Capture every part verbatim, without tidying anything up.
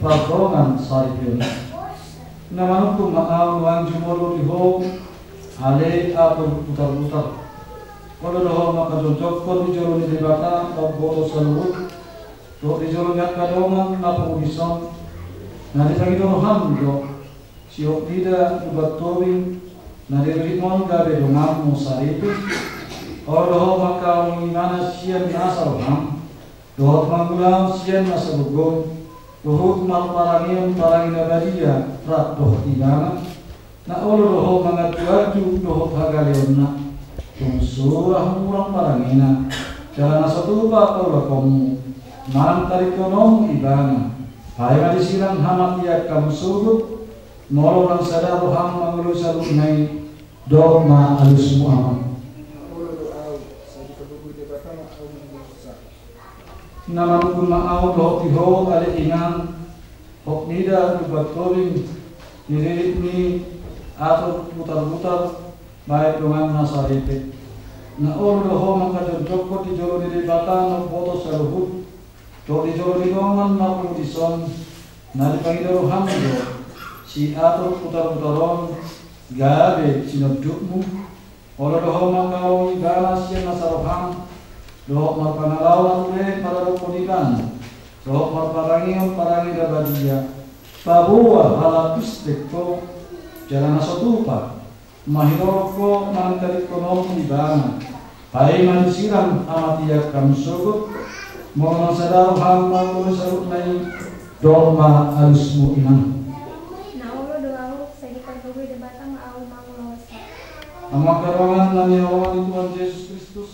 Pardongan saripeon. Na manungkun ma ahu nuaeng jumolo di ho ale atur butarbutar. Olo do ho mangkajongjongkon di jolo ni Debata na umboto saluhut, dohot di jolo ni angka dongan na pungu dison, na dipangido roham do sihot mida lubat tobing na diriritmon gabe donganmu saripe. Olo do ho mangkaholongi ibana sian nasa roham, dohot mangulahon sian nasa gogo, dohot marparangeon parange na badia rap dohot ibana. Na olo do ho mangantuantu dohot hagaleonna, tung so ra hurang parangena. Jala na so tupa paulakonmu manang tadingkononmu ibana, paima disirang hamatean hamu sogot, molo ndang sada roham mangoloi saluhutna i. Dok ma alusmu, Amang. Na manungkun ma ahu dohot di ho ale inang, hot mida lubat tobing, diririt ni atur butarbutar, baen dongan na saripe. Na olo do ho mangkajongjongkon di jolo ni Debata na umboto saluhut, dohot di jolo ni dongan na pungu dison, na dipangido roham do siatur butarbutar on gabe sinondukmu. Olo do ho mangkaholongi ibana sian nasa roham, dohot marpangalaho na ture maradophon ibana, dohot marparangeon parange na badia, paboa halak Kristen ho, jala na so tupa mangulahon ho manang tadingkononmu ibana, paima disirang hamatean hamu sogot, molo ndang sada roham mangoloi saluhutna i. Dok ma alusmu, Inang. Na olo do ahu, sai dipargogoi Debata ma ahu mangulahon. Hamu angka dongan na nihaholongan ni Tuhan Jesus Kristus.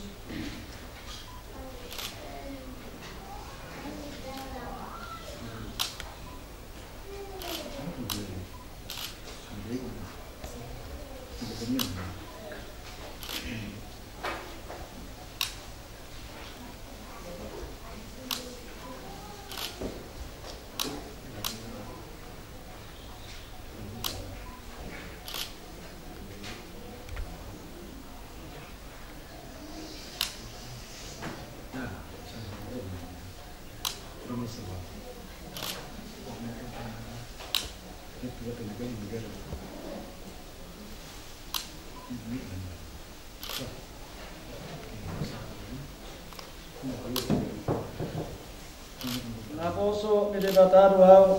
Naposo ni Debata do ahu,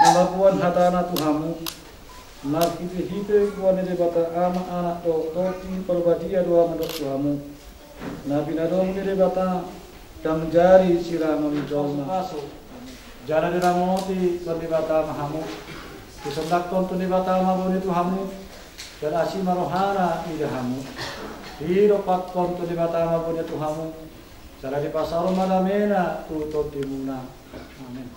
na mamboan hatana tu hamu, marhitehite goar ni Debata Ama, Anak dohot Tondi Parbadia do ahu mandok tu hamu. Na pinadomu ni Debata, ndang jadi sirangon jolma. Jala diramoti Tuhan Debata ma hamu. Disondangkon Tuhan Debata ma bohina tu hamu. Jala asi ma rohana mida hamu. Didompakkon Tuhan Debata ma bohina tu hamu. Jala dipasaor ma damena tu tondimuna. Amen.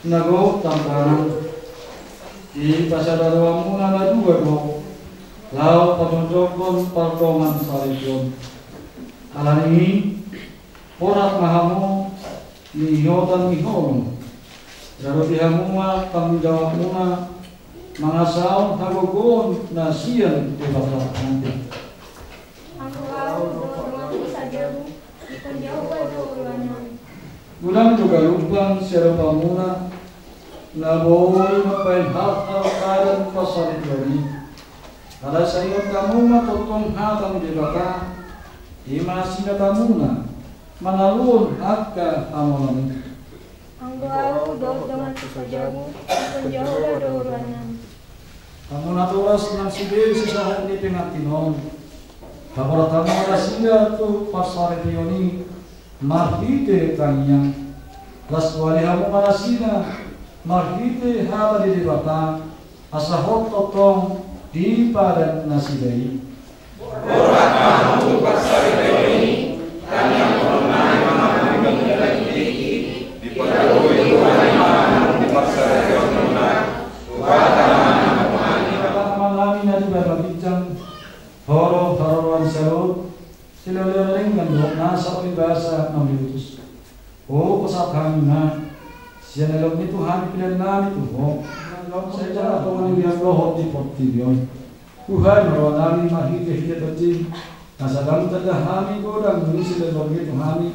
Na gok tambangan, dipasada rohamuna na dua gok, laho pajongjongkon pardongansaripeon. Alani i, borhat ma hamu, di hita ni holong. Radopi hamu ma tanggung jawabmuna, mangasahon hagogoon na sian Debata. Anggo ahu dohot donganku sajabu, dipanjahoba do ulaonnami. Unang do galumbang sian rohamuna na boi mambahen hal-hal padan parsaripeon i. Ala sai ingot hamu ma tongtong hata ni Debata, i ma sinatamuna, mangaluhon angka hamonoan i. Anggo ahu dohot donganku sajabu, dipanjahoba do ulaonnami. Hamu natoras nang sude sisahat ni pengantin on, haporseaon hamu ma nasida tu parsaripeon i marhite tangiang. Las huali hamu ma nasida marhite hata ni Debata, asa hot tongtong dipadan nasida i. Borhat ma hamu tu parsaripeon i, tangiangkononnami ma hamu di bagasan tingki. Dipargogoi Tuhan i ma hamu di parsaripeonmuna, hupasahat ma hamu. Debata Amanami na di banua ginjang, Ho do haroroan ni saluhut silehonlehon na denggan dohot nasa umbasa na ummuli. O pasahat hami ma sian na lomo ni Tuhan i pelean nami tu Ho, sai jala tonga ni leleng dohot di portibi on. Tuhan, roha nami marhitehite tondim, asa ndang tanda hami godang ni silehonlehon i tu hami,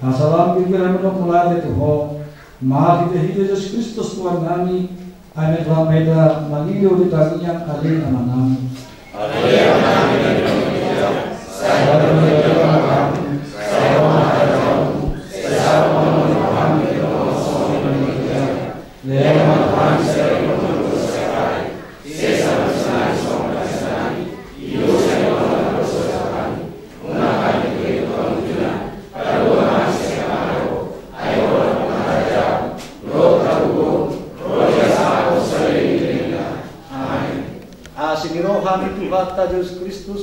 asa lam pingkiran dohot mauliate tu Ho, marhitehite Jesus Kristus Tuhan nami. Amen. Lam hita mangido di tangiang Ale Amanami. Asi ni roha ni Tuhanta Jesus Kristus,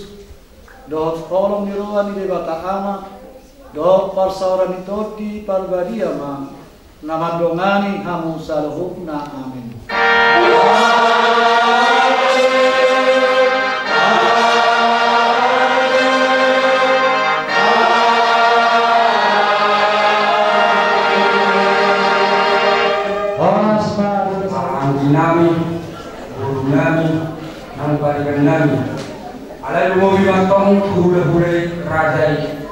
dohot holong ni roha ni Debata Ama, dohot parsaoran ni Tondi Parbadia ma na mandongani hamu saluhutna. Amen. Horas ma di anggi nami, boru nami, nang pariban nami. Alai lumobi ma antong hulahula i, raja i.